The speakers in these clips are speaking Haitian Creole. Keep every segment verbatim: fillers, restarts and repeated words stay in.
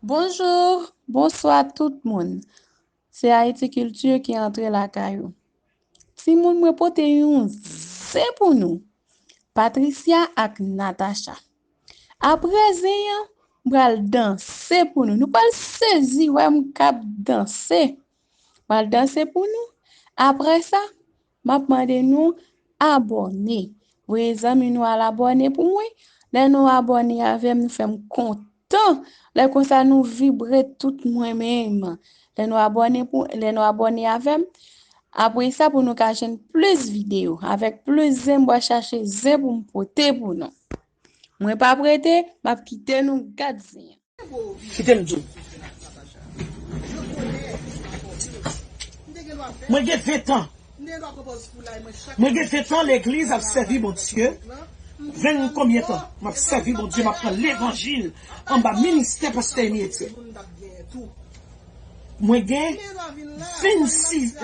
Bonjou, bonswa tout moun. Se Ayiti Kilti ki antre lakay ou. Timoun, mwen pote yon zen pou nou. Patricia ak Natacha. Apre zen an, m pral danse pou nou. Nou pral sezi wè m k ap danse. M pral danse pou nou. Apre sa, m ap mande nou abòne. Voye zanmi nou al abòne pou mwen. Lè nou abòne avè m, nou fè m kontan. Lè konsa nou vibre tout mwen menm. Lè nou abòne pou, lè nou abòne avè m, apre sa pou nou ka jwenn plis videyo. Avèk plis zen, m pral chache zen pou m pote pou nou. Mwen p ap rete, m ap kite nou gad zen an. Kite m di w. Mwen gen ven tan. Mwen gen ven tan legliz ap sèvi Bondye. Ven konbyen tan m ap sèvi Bondye, m ap pran levanjil anba ministè pastè Emile Etienne. Mwen gen vennsis,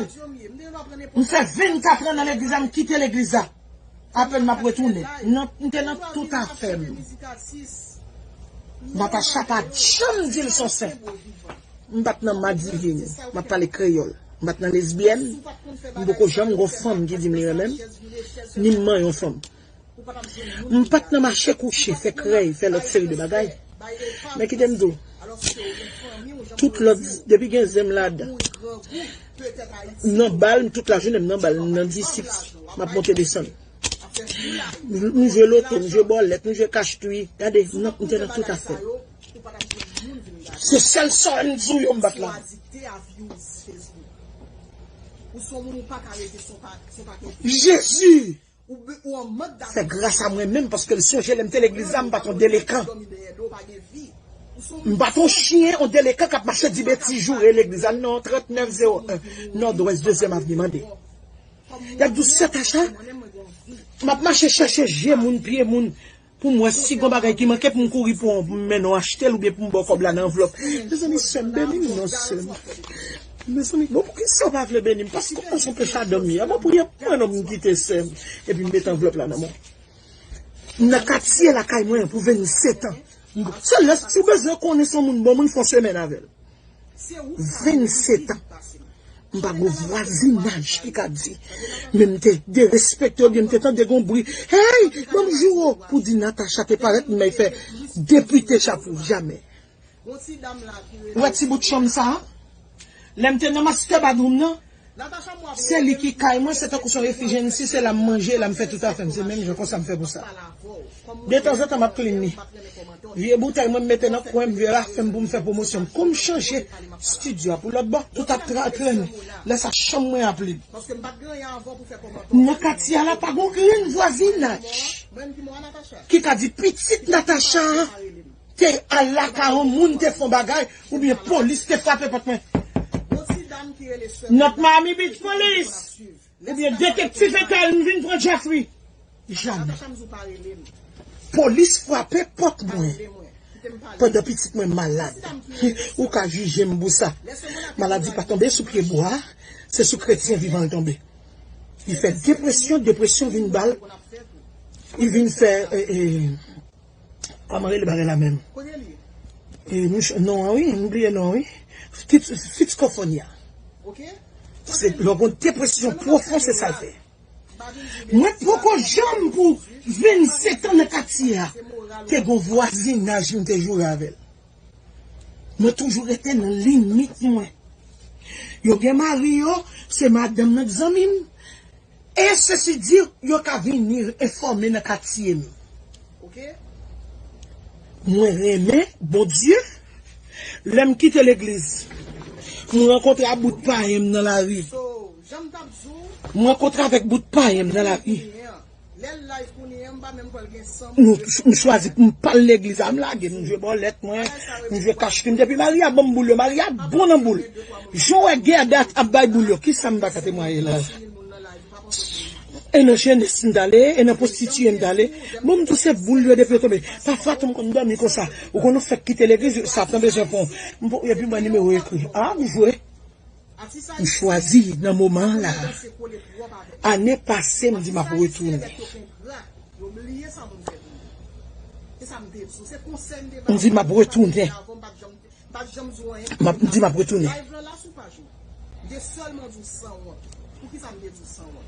m fè vennkat an nan legliz la, m kite legliz la. Apèn m ap retounen. Nan, m te nan tout afè m. Natacha pa janm di l s on sen. M pa t nan madivin. M ap pale kreyòl. M pa t nan lesbyèn. M poko janm gon fanm ki di m li renmen m. Ni m manyen yon fanm. M pa t nan mache kouche, fè krèy, fè lòt seri de bagay. Men kite m di w, tout lòt, depi gen zen m ladan, nan bal, m tout lajounen m nan bal, m nan disip, m ap monte desann. M jwe loto, m jwe bòlèt, m jwe kach tou. Gade, m nan, m te nan tout afè. Se sèl sa m di w yo m bat la. Jezi! Fè gras a mwen menm, paske l sonje lè m te legliz la, m pa t yon delekan. M pa t yon chyen, yon delekan k ap mache di betiz, joure legliz la. Non, trannèf zewo en, Nòdwès, dezyèm avni, mande. Y ap di w, sè Tacha, m ap mache chèche je moun, pye moun, pou m wè si gon bagay ki manke pou m kouri pou w, pou m mennen w achte l oubyen pou m ba w kòb la nan anvlòp. Mezanmi, sè m, beni m non, sè m. Mezanmi, bon, poukisa w pa vle beni m? Paske w panse w pe sa dòmi a. Bon, priyè pou mwen non, m kite sè m. Epi m mete anvlòp la nan men w. M nan katye lakay mwen pou vennsèt an. Se lè si w bezwen konnen si yon moun bon moun, fè yon semèn avè l. Vennsèt an. M pa gon vwazinaj ki ka di. Men m te derespekte oubyen m te tande gon bri. Hey, ban m joure w! Pou di Natacha te parèt, m fè depite chapo, jamè. Ou wè ti bout chanm sa a? Lè m te nan master bedroom nan, se li ki kay mwen, se tankou se yon refij, si se la m manje, la m fè tout afè m. Se menm jan konsa m fè pou sa. Detanzantan, m ap clean li. Vye boutèy mwen m mete nan kwen, m vye rafe m pou m fè pwomosyon m. Kou m chanje estidyo a pou lòt bò, tout ap tra-, trennen. Lè sa, chanm mwen ap lib. Nan katye a la, pa gon grenn vwazinaj ki ka di pitit Natacha a te al lakay yon moun, te fè yon bagay, oubyen polis te frape pòt mwen. Not Miami Beach Police! Oubyen detektiv Etel, m vin pran Jeffrey. Jamè. Polis frape pòt mwen pandan pitit mwen malad. Ou ka jije m pou sa. Maladi pa tonbe sou pye bwa, se sou kretyen vivan l tonbe. Li fè depresyon, depresyon vin ba l. Li vin fè, e, e, kòman rele bagay la menm? E, non an wi, m bliye non an wi. Schizophrenia. Se lè w gon depresyon pwofon, se sa l fè. Mwen poko janm pou vennsèt an nan katye a te gon vwazinaj m te joure avè l. Mwen toujou rete nan limit mwen. Yo gen mari yo, se madanm nan k zanmi m. E sesi di, yo ka vini enfòme nan katye m. Mwen renmen Bondye. Lè m kite legliz, m rankontre ak bout payen m nan lari. M rankontre avèk bout payen m nan lari. Nou, m chwazi pou m pa al legliz la, m lage, m jwe bòlèt mwen, m jwe kach tou. Depi Maria ban m boul yo, Maria bon nan boul. Jan w wè Gerda ap bay boul yo, kisa m ta ka temwaye la? E nan jenès m t ale, e nan pwostitiye m t ale. Bon, m tou se boul yo depi yo tonbe. Pafwa tou m konn dòmi konsa. Ou konn ou fèk kite legliz, Satan bezwen pran w. M po-, epi mwen nimewo ekri. A, m jwe. M chwazi nan moman an la. Ane pase, m di m ap retounen. M di m ap retounen. M ap di m ap retounen. Live lan la sou paj ou. M te sèlman di w sanwont. Poukisa m te di w sanwont?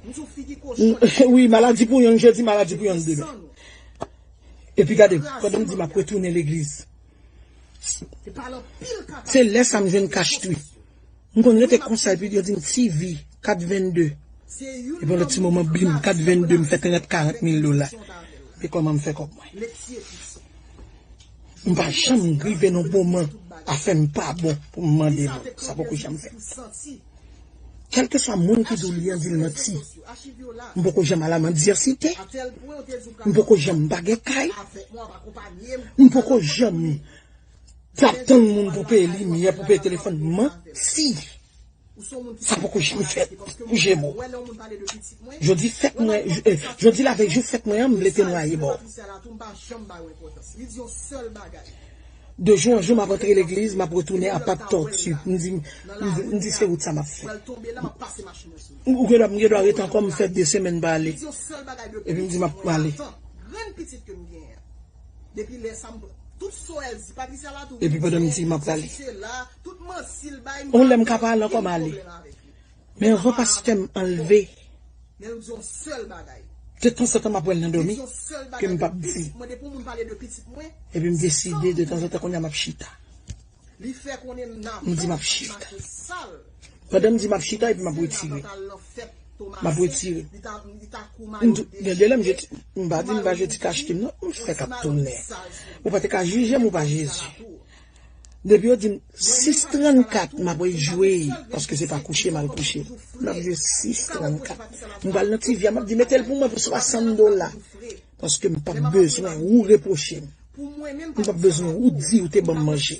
M di w figi kochon. Wi, maladi pou yonn jodi, maladi pou yonn demen. Epi gade, pandan m di m ap retounen legliz, se lè sa m jwenn kach tou. M konn rete konsa, epi yo di m, T V, kat vennde. Epi yon lòt ti moman, bim, kat vennde, m fè trant, karant mil dola. Men kòman m fè kòb mwen? M pa janm rive nan moman afè m pa bon pou m mande moun. Sa poko janm fèt. Kèlkeswa moun ki di w li an, di l manti. M poko janm al a mandyasite. M poko janm pa gen kay. M poko janm t ap tann moun pou peye limyè, pou peye telefòn. Manti. Sa poko janm fèt pou Jemo. Jodi fèt mwen, j-, eh, jodi lavèy jou fèt mwen an, m vle temwaye bò. De jou an jou, m ap antre legliz, m ap retounen apa tòti. M di, m di, m di se wout sa m ap fè. Ou gen dwa, m gen dwa rete ankò, m fè de semèn pa ale. Epi m di m ap ale. Epi pandan m di m ap ale. On lè m ka pa ale ankò, m ale. Men anvan pastè m anlve, detanzantan m ap wè l nan dòmi, ke m p ap di. Epi m deside, detanzantan, kounye a m ap chita. M di m ap chita. Pandan m di m ap chita, epi m ap retire. M ap retire. M di, gen de lè m jeti, m pa di m pa jeti kach tou m non, m fè k ap tounen. Ou pa te ka jije m, ou pa Jezi. Depi yo di m sis trannkat, m ap rejwe, paske se pa kouche m al kouche. M ap jwe sis trannkat. M pral nan T V a, m ap di, mete l pou mwen pou swasant dola. Paske m p ap bezwen ou repwoche m. M p ap bezwen ou di ou te ban m manje.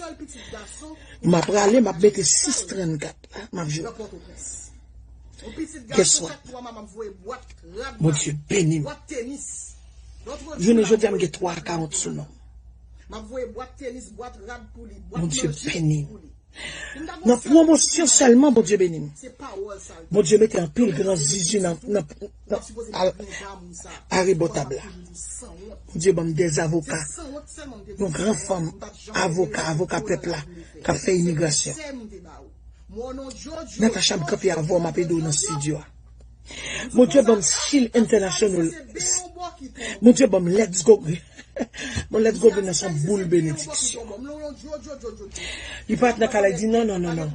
M ap rale, m ap mete sis trannkat. M ap jwe. Guess what? Bondye beni m. Jounen jodi a, m gen twa akawont sou non m. Bondye beni m. Nan pwomosyon sèlman, Bondye beni m. Bondye mete anpil gran zizi nan, nan, nan, a, arebò tab la. Bondye ban m de avoka. Yon gran fanm avoka, avoka pèp la, k ap fè imigrasyon. Natacha, m kanpe avè w, m ap ede w nan estidyo a. Bondye ban m Chil International. Bondye ban m Let's Go Green. Bon, Let's Go Green nan se yon boul benediksyon. Li parèt nan kay la, li di, non, non, non, non.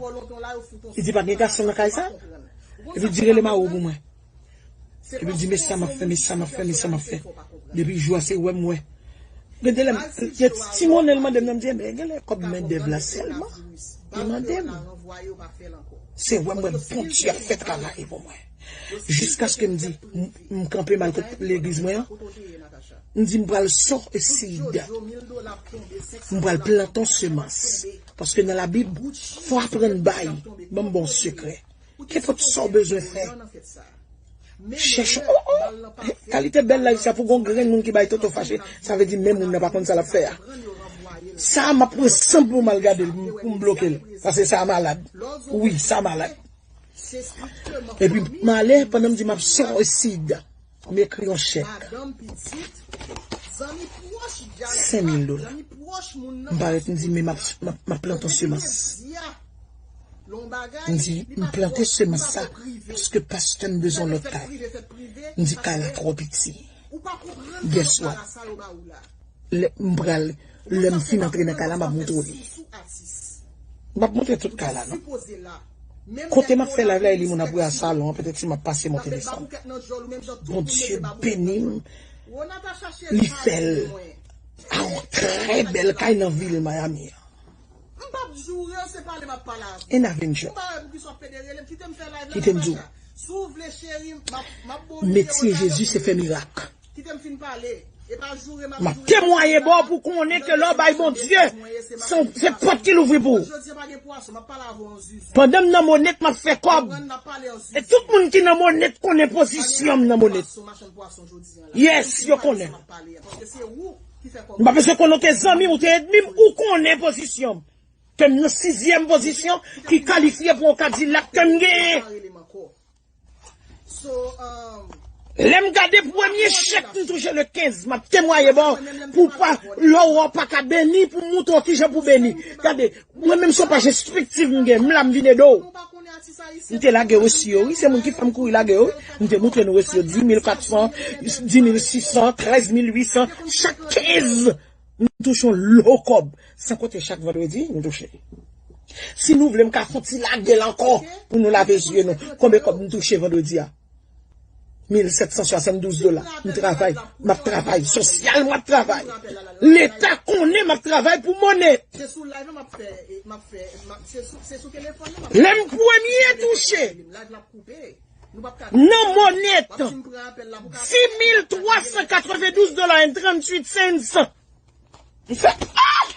Li di, pa gen gason nan kay sa? Epi li di, rele mari w pou mwen. Epi l di, men sa m ap fè, men sa m ap fè, men sa m ap fè. Depi jou a, se wè m wè. Gen de lè, m, gen ti monnen l mande m nan, m di, men gen lè kòb mendèv la sèlman li mande m. Se wè m wè Bondye ap fè travay pou mwen. Jiskaske m di, m, m kanpe m al kot legliz mwen an. M di, m pral sow a seed. M pral plante yon semans. Paske nan Labib, fò aprann bay. Ban m ba w sekrè. Kenpòt sa w bezwen fè. Chèche, oh, oh, kalite bèl live sa pou gon grenn moun ki bay toto fache, sa vle di menm moun nan pa konn sa l ap fè a. Sa a m ap pran san pou m al gade l, pou m bloke l. Paske sa a malad. Wi, sa a malad. Epi m ale, pandan m di m ap sow a seed, m ekri yon chèk. Senk mil dola. M parèt, m di, men m ap, m ap, m ap plante yon semans. M di, m plante semans sa, paske pastè m bezwen lòt kay. M di, kay la twò piti. Guess what? Lè m pral, lè m fin antre nan kay la, m ap montre w li. M ap montre tout kay la, non. Kote m ap fè live la, e li moun ap wè a salon an, petèt si m ap pase monte desann. Bondye beni m. Li fè l a yon trè bèl kay nan vil Miami an. M p ap joure w, se pale m ap pale avè w. An aventure. M pa wè poukisa w ap pede rele m. Kite m fè live la. Kite m di w. Si w vle, cheri, m ap, m ap ba w nimewo talè pou w rele m. Metye Jezi se fè mirak. Kite m fin pale. E pa joure m ap joure. M ap temwaye ba w pou konnen ke lè w bay Bondye, se, se pòt ki louvri pou ou. Jodi a pa gen pwason, m ap pale avè w an zuzu. Pandan m nan Monet, m ap fè kòb. Konprann, m ap pale an zuzu. E tout moun ki nan Monet konnen pozisyon m nan Monet. Pale avè w an pwason, machann pwason jodi a la. Yes, yo konnen. M ap pale a, paske se ou. M pa bezwen konnen w te zanmi m, ou te ènmi m, ou konnen pozisyon m. Ke m nan sizyèm pozisyon ki kalifye pou yon Kadilak ke m genyen. So, um, Lè m gade premye chèk m touche le kenz, m ap temwaye ba w pou pa lè w pa ka beni pou m montre w kijan pou beni. Gade, mwen menm se yon paj enspektif m gen, m la m vin ede w. M te lage resi yo, wi, se moun ki fè m kouri lage yo, wi. M te montre nou resi yo, dis mil kat san, dis mil sis san, trèz mil uit san, chak kenz, m touche yon lo kòb, san konte chak vandredi, m touche. Si nou vle, m ka fè yon ti lage l ankò pou nou lave zye nou. Konbyen kòb m touche vandredi a? Mil sèt san swasanndouz dola. M travay, m ap travay, sosyal, m ap travay. Leta konnen m ap travay pou m onèt. Se sou live la m ap fè, m ap fè, m ap- se sou, se sou telefòn nan m ap Lè m premye touche live la ap koupe. Nou p ap ka nan m onèt, w ap di m pran apèl la pou ka dis mil twa san katrevendouz dola and tranntuit cents. M fè, ah!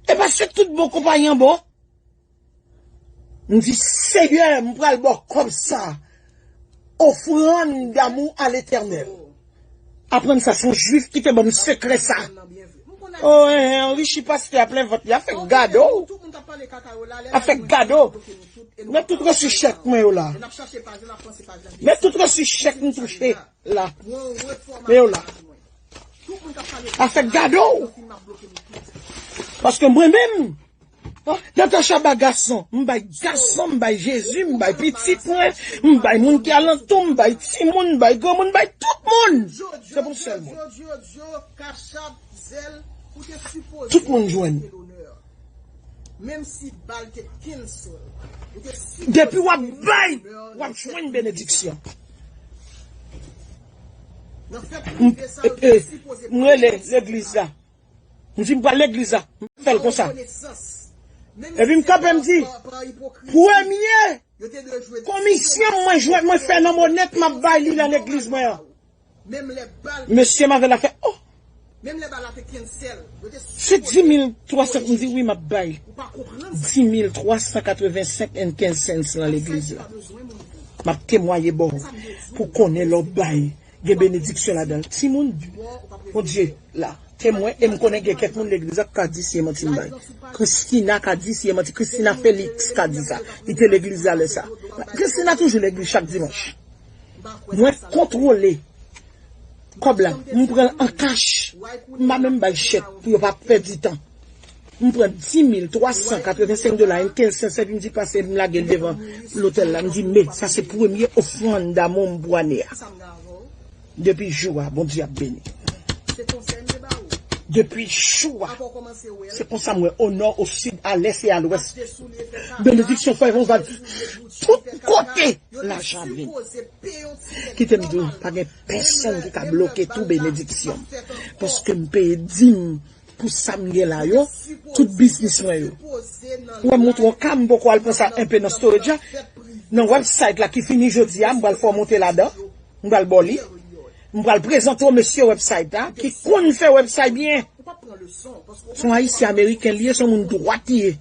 E pa se tout bon konpayi an bon. M di, Seyè, m pral ba w kòb sa. Offrande d'amour à l'Éternel. Aprann sa, se yon jwif ki te ban m sekrè sa. O, en, en, anrichi pastè a plen vant li. Afè gado. Afè gado. Men tout resi chèk mwen yo la. Men tout resi chèk m touche la. Men yo la. Afè gado. Paske mwen menm, Natacha ba gason, m bay gason, m bay Jezi, m bay pitit mwen, m bay moun ki alantou, m bay timoun, m bay granmoun, m bay tout moun. Se pou m sèl moun. Tout moun jwenn. Depi w ap bay, w ap jwenn benediksyon. M, e, e, m rele legliz la. M di m pral legliz la. M fè l konsa. Epi m kanpe m di, premye komisyon mwen jwenn mwen fè nan m onèt m ap bay li nan legliz mwen an. Mesye m avè l la fè, oh! Se dis mil twa san m di wi m ap bay. Dis mil twa san katrevensenk and kenz cents nan legliz la. M ap temwaye ba w pou konnen lè w bay. Gen benediksyon ladan l. Timoun, Bondye la, temwen, e m konnen gen kèk moun legliz la k ka di si e manti m bay. Christina ka di si e manti. Christina Félix ka di sa. Li te legliz la lè sa. Christina toujou legliz chak dimanch. Mwen kontwole kòb la. M pran l an kach. M pa menm bay chèk pou yo pa pèdi tan. M pran dis mil twa san katrevensenk dola and kenz cents, epi m di pase m lage l devan lotèl la. M di, men, sa se premye ofrann damou m pou ane a. Depi jou a, Bondye ap beni. Depi jou a, se konsa m wè, o nò, o sid, a lès e a lwès. Benediksyon fè yon vag tout kote lajan vin. Kite m di w, pa gen pèsonn ki ka bloke tou benediksyon m. Paske m peye dim pou sa m gen la yo, tout biznis mwen yo. Ou wè m montre yon ka, m poko al pran sa enpe nan storage la. Nan website la ki fini jodi a, m pral fè w monte ladan. M pral ba w li. M pral prezante w mesye website la, ki konn fè website byen. Se yon Ayisyen Ameriken li ye, se yon moun dwat li ye.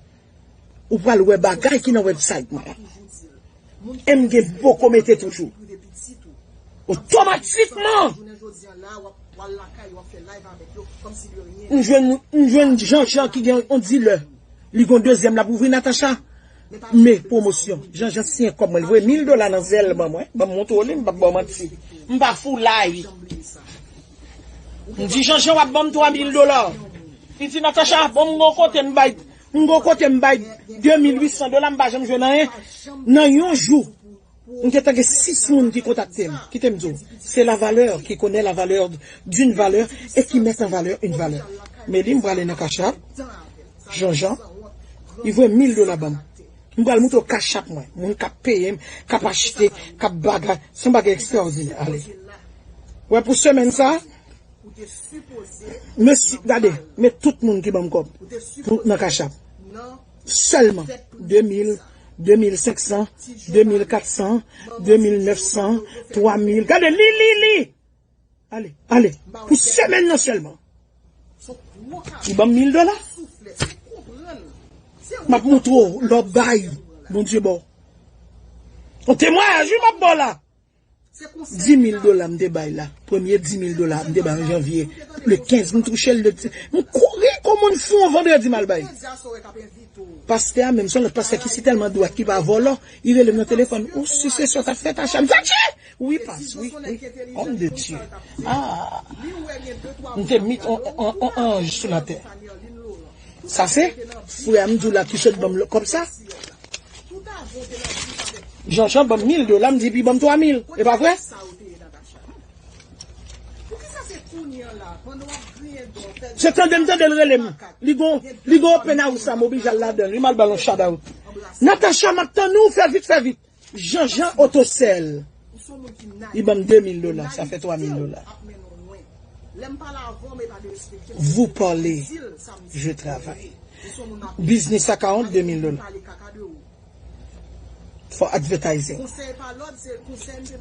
Ou pral wè bagay ki nan website mwen an. E m gen poko mete toujou. Otomatikman, m jwenn, m jwenn Jean Jean ki gen yon dilè. Li gon dezyèm l ap ouvri Natacha. Men pwomosyon. Jean Jean siyen kòb mwen. Li voye mil dola nan zèl ban mwen. Ban m montre w li, m p ap ba w manti. M pa foulay. M di Jean Jean w ap ban m twa mil dola. Li di Natacha, bon, m gon kote m bay, m gon kote m bay de mil uit san dola, m pa janm jwenn anyen. Nan yon jou, m gentan gen sis moun ki kontakte m. Kite m di w, c'est la valeur qui connaît la valeur d'une valeur et qui met en valeur une valeur. Men li, m prale nan Cash App, Jean Jean, li voye mil dola ban m. M pral montre w Cash App mwen. Moun k ap peye m, k ap achte, k ap bagay. Se yon bagay ekstraòdinè. Ale. Wè pou semèn sa, mesye, gade, men tout moun ki ban m kòb pou, nan Cash App. Sèlman de mil, de mil senk san, de mil kat san, de mil nèf san, twa mil. Gade, li, li, li! Ale, ale. Pou semèn nan sèlman. Li ban m mil dola. M ap montre w, lè w bay, Bondye ba w. Yon temwayaj, wi, m ap ba w la. Dis mil dola m te bay la. Premye dis mil dola m te bay an janvye. Le kenz, m touche l. Le, m kouri kòm yon fou an vandredi m al bay. Pastè a menm, se yon lòt pastè ki si tèlman dwat ki pa vòlò, li rele m nan telefòn. Ou si se sa w t ap fè, Tacha? M di, atchè! Wi, pas, wi, wi. Homme de Dieu. Ah! M te mit on, on, on anj sou latè. Sa se frè a m di w la ki sot ban m kòb sa. Jean Jean ban m mil dola, m di, epi ban m twa mil. E pa vre? Se tande m tande l rele m. Li gon, li gon open house la, m oblije al ladan l. Li mal ba l yon shout out. Natacha, m ap tann ou, fè vit, fè vit. Jean Jean Autocel. Li ban m de mil dola, sa fè twa mil dola. Vous parlez, je travaille. Business account, de mil dola. For advertising.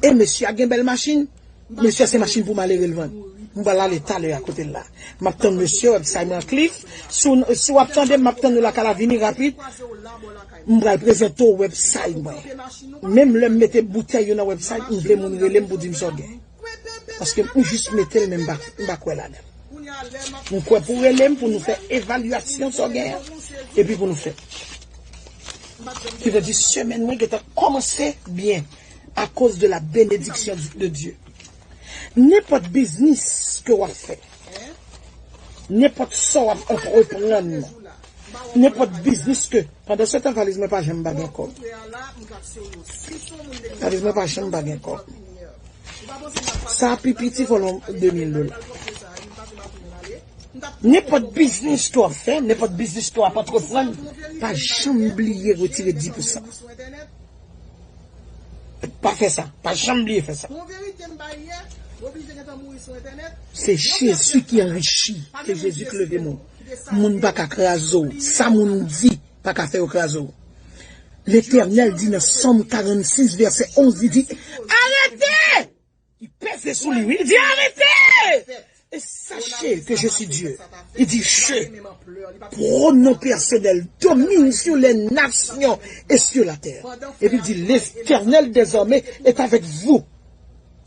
E mesye a gen bèl machin. Mesye a se machin pou malere l vann. M pral ale talè a kote l la. M ap tann mesye website mwen Cliff. Si w, si w ap tande m, m ap tann nou lakay la, vini rapid. M pral prezante w website mwen. Menm lè m mete boutèy yo nan website, m vle moun rele m pou di m sa w gen. Paske m jis mete l, men m pa, m pa kwè ladan l. M kwè pou rele m, pou nou fè evalyasyon sa w gen an, epi pou nou fè. Ki vle di semèn mwen gentan kòmanse byen akoz de la bénédiction de Dieu. Nenpòt biznis ke w ap fè, nenpòt sa w ap antreprann, nenpòt biznis ke, pandan se tan valiz mwen pa janm pa gen kòb. Valiz mwen pa janm pa gen kòb. Sa pi piti fò l yon de mil dola. Nenpòt biznis ke w ap fè, nenpòt biznis ke w ap antreprann, pa janm bliye retire dis pousan. Pa fè sa. Pa janm bliye fè sa. Se Jezi ki anrichi. Se Jezi ki leve moun. Moun pa ka kraze w. Sa moun di pa ka fè yo kraze w. Letènèl di nan Sòm karannsis, vèsè onz, li di, arete! Li peze sou li, wi. Li di, arete! Et sachez que je suis Dieu. Il dit, je, pronom pèsonèl, domine sur les nations et sur la terre. Epi li di, l'Éternel des armées est avec vous.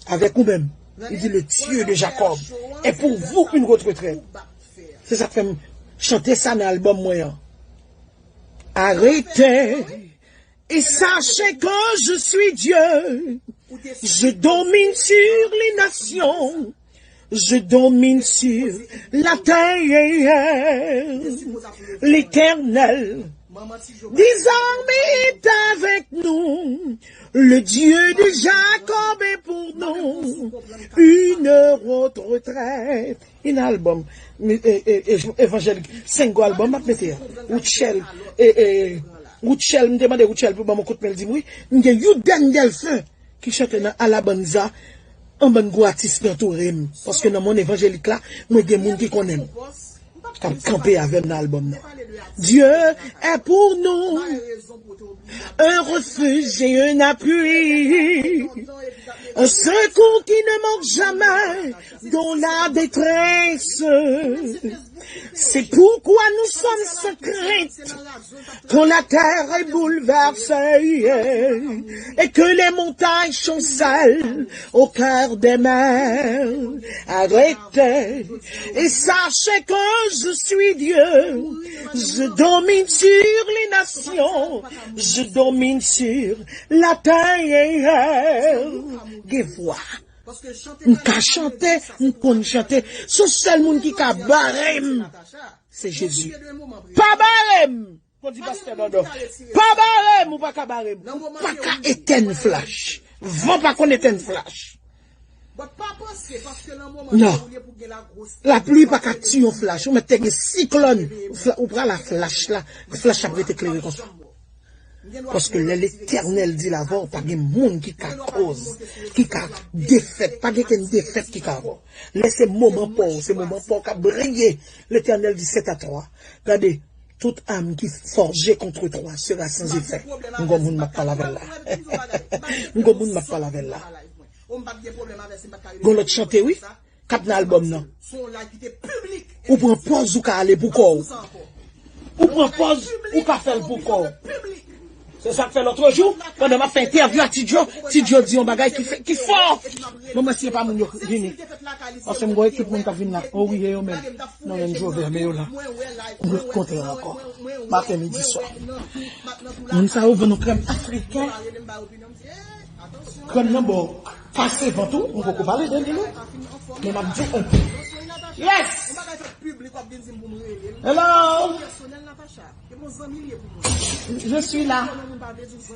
Avèk ou menm. Li di, le Dieu de Jacob est pour vous une haute retraite. Se sa k fè m chante sa nan albòm mwen an. Arrêtez et sachez que je suis Dieu. Je domine sur les nations. Je domine sur la terre. L'Éternel des armées est avec nous. Le Dieu de Jacob est pour nous une haute retraite. Yon albòm, e, e, e, evanjelik, senk gwo albòm m ap mete a. Woutchèl, e, e, Woutchèl, m te mande Woutchèl pou ban m yon kout men, l di m wi. M gen Youden Delphin ki chante nan Alabanza, yon bann gwo atis ki antoure m. Paske nan monn evanjelik la, mwen gen moun ki konnen m, k ap kanpe avè m nan albòm nan. Dieu est pour nous un refuge et un appui, un secours qui ne manque jamais dans la détresse. C'est pourquoi nous sommes sans crainte quand la terre est bouleversée et que les montagnes chancellent au cœur des mers. Arrêtez et sachez que je suis Dieu. Je domine sur les nations. Je domine sur la terre. Gen vwa. M ka chante, m konn chante. Se sèl moun ki ka bare m, se Jezi. Pa bare m! Konn di pastè Dòdò, pa bare m, ou pa ka bare m. Ou pa ka etèn flach. Van pa konn etèn flach. Non. Lapli pa ka tiye yon flach. Ou mèt te gen siklòn. Ou pral a flach la. Flach la ap rete klere konsa. Paske lè Letènèl di l avè w, pa gen moun ki ka koz, ki ka defèt. Pa gen kenn defèt ki ka avè w. Lè se moman pa w, se moman pa w k ap briye. Letènèl di, c'est à toi. Gade, toute arme qui forgée contre toi sera sans effet. M gon moun m ap pale avè l la. M gon moun m ap pale avè l la. Gon lòt chante, wi, k ap nan albòm nan. Ou pran pòz ou ka ale pou kò w. Ou pran pòz ou ka fè l pou kò w. Sa k fè lòt jou, pandan m ap fè entèvyou a Ti Djo, Ti Djo di yon bagay ki fè, ki fò. Mwen, mwen, si e pa moun yo vini. Paske m gen ekip moun k ap vin la. O wi, e yo menm. Non, menm Jovè, men yo la. M ret kontre ankò. Maten, midi, swa. Moun sa yo vann yon krèm afriken. Krèm nan bon. Kase vant ou, m poko pale de li, non. Men m ap di w. Yes! Hello! Je suis là.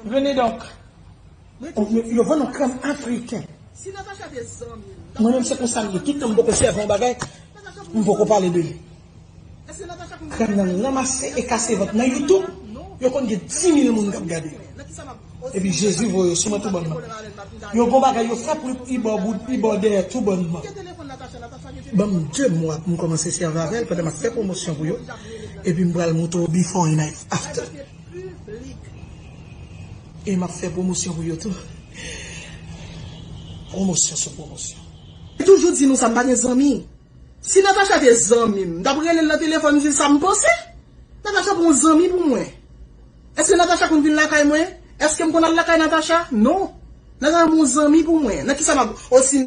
Venez donc. Yo, yo vann yon krèm afriken. Mwen menm se konsa m ye. Tout tan m poko sèvi yon bagay, m poko pale de li. Krèm nan ranmase e kase vant. Nan YouTube, yo konn gen dis mil moun k ap gade. Epi Jezi voye yo sou mwen tou bòn nan. Yo gon bagay yo fè pou Ibò bout, Ibò dèyè tou bòn nan. Ban m de mwa pou m kòmanse sèvi avè l pandan m ap fè pwomosyon pou yo. Epi m pral montre w before and after. E m ap fè pwomosyon pou yo tou. Pwomosyon sou pwomosyon. Toujou di nou sa, m pa gen zanmi. Si Natacha te zanmi m, m t ap rele l nan telefòn, di l sa m panse. Natacha pa yon zanmi pou mwen. Èske Natacha konn vin lakay mwen? Èske m konn al lakay Natacha? Non. Natacha pa yon zanmi pou mwen. Nan kisa m ap, osi.